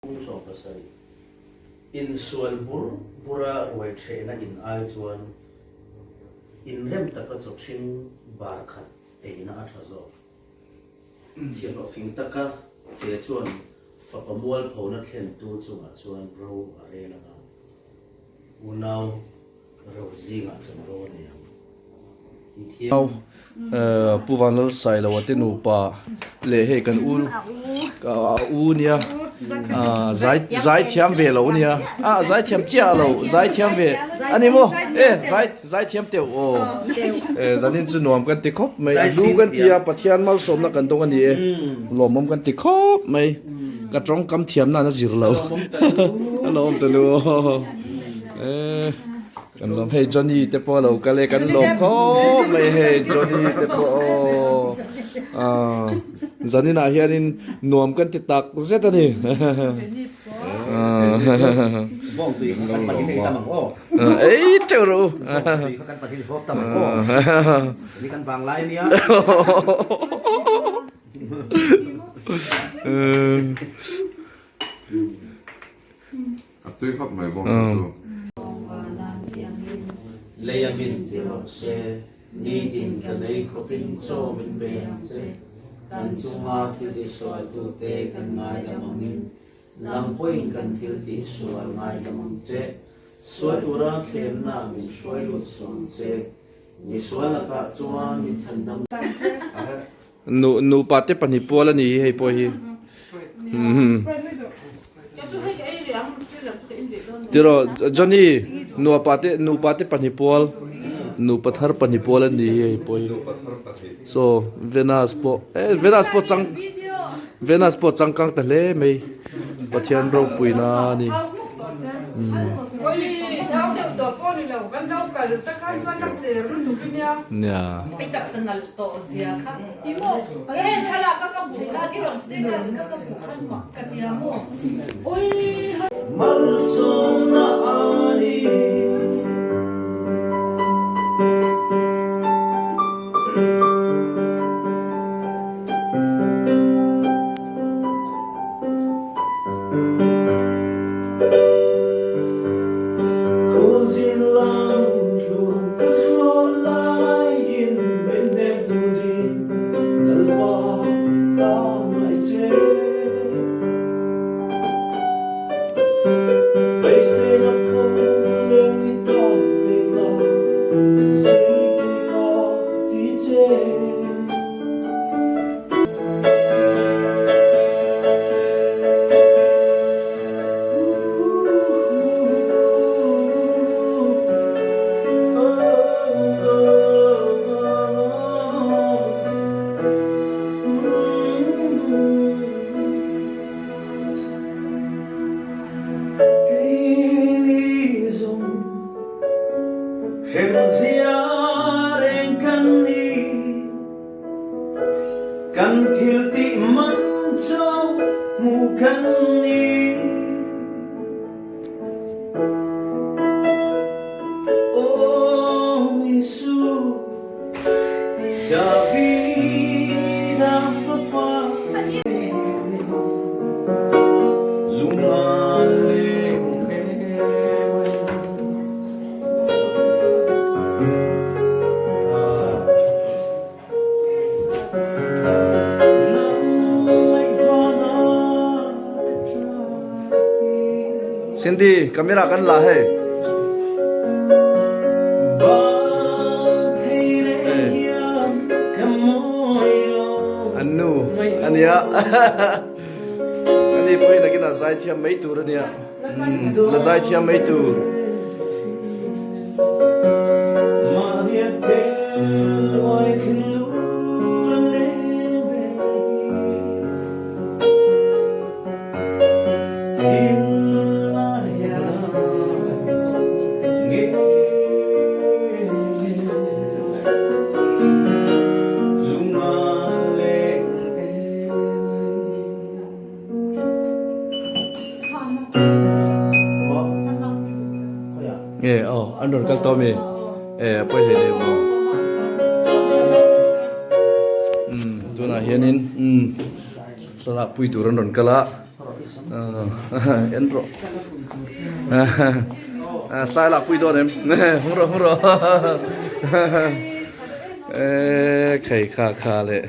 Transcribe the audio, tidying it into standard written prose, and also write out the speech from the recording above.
Phung 17. Insual bur bura ruai ṭhehna in ai chuan inrem taka chaw ṭhing bar khat eina a ṭha zawk. Chhiahhlawh fing taka che chuan fapa mualphona thlentu chungah chuan ro a rel ang a, unau Ro zingah chuan ro a nei ang tih thiam. Pu Vanlalsailoa te nupa leh hei kan u a u nia zai zaithiam ve lo nia a zaithiam chiah lo zaithiam ve a ni maw e zai zaithiam teuh aw e zanin chu nuam kan ti khawp mai a hlu kan ti a Pathian malsawmna kan dawng a ni e lawmawm kan ti khawp mai ka tawngkam thiamna an a zir lo a lawm ta lu aw. Eh, kan lawm hei Johnny te pawh a lo kal e kan lawm khawp mai hei Johnny te pawh aw ah zanin ah hianin nuam kan ti tak zet a ni ei teuh rawh u A tui khawp mai bawk chu chu. Lei a min ti rawh se, nitin ka nei khawpin chaw min pe ang che. Kan chunga thil tihsualtute kan ngaidam angin, nang pawhin kan thil tihsual ngaidam ang che. Sual tura thlemna min hruai lut suh ang che. Misual lakah chuan min chhandam. Nu nupa te pahnih pual a ni hi hei pawh hi. Tiraw Johnny nuapa te nupa te pahnih pual nupa thar pahnih pual a ni hi hei pawh hi. So Venus pawh eh Venus pawh chang Venus pawh changkang ta hle mai Pathian ropuina a ni. Nia. Malsawmna a ni. Khulzin lam tluang ka hrawh laiin min hnemtu ding Lalpa ka ngaih che. Beiseina pho leng i tan pek la, zipui ka ti che. Kan thil tih man cho hmu kan ni. Aw Isu, Davida fapa. Lunga leng em. Cindy, camera kan la hei. An nu ania. Ani pawhin nakin a zaithiam mai tur ania. La zaithiam mai tur. Nge aw an rawn kal tawh ami e a pawi hle hle maw umm tunah hianin umm thlalak pui tur an rawn kal a. En rawh. Sai lak pui dawn em? Hung rawh hung rawh. E khai kha kha le.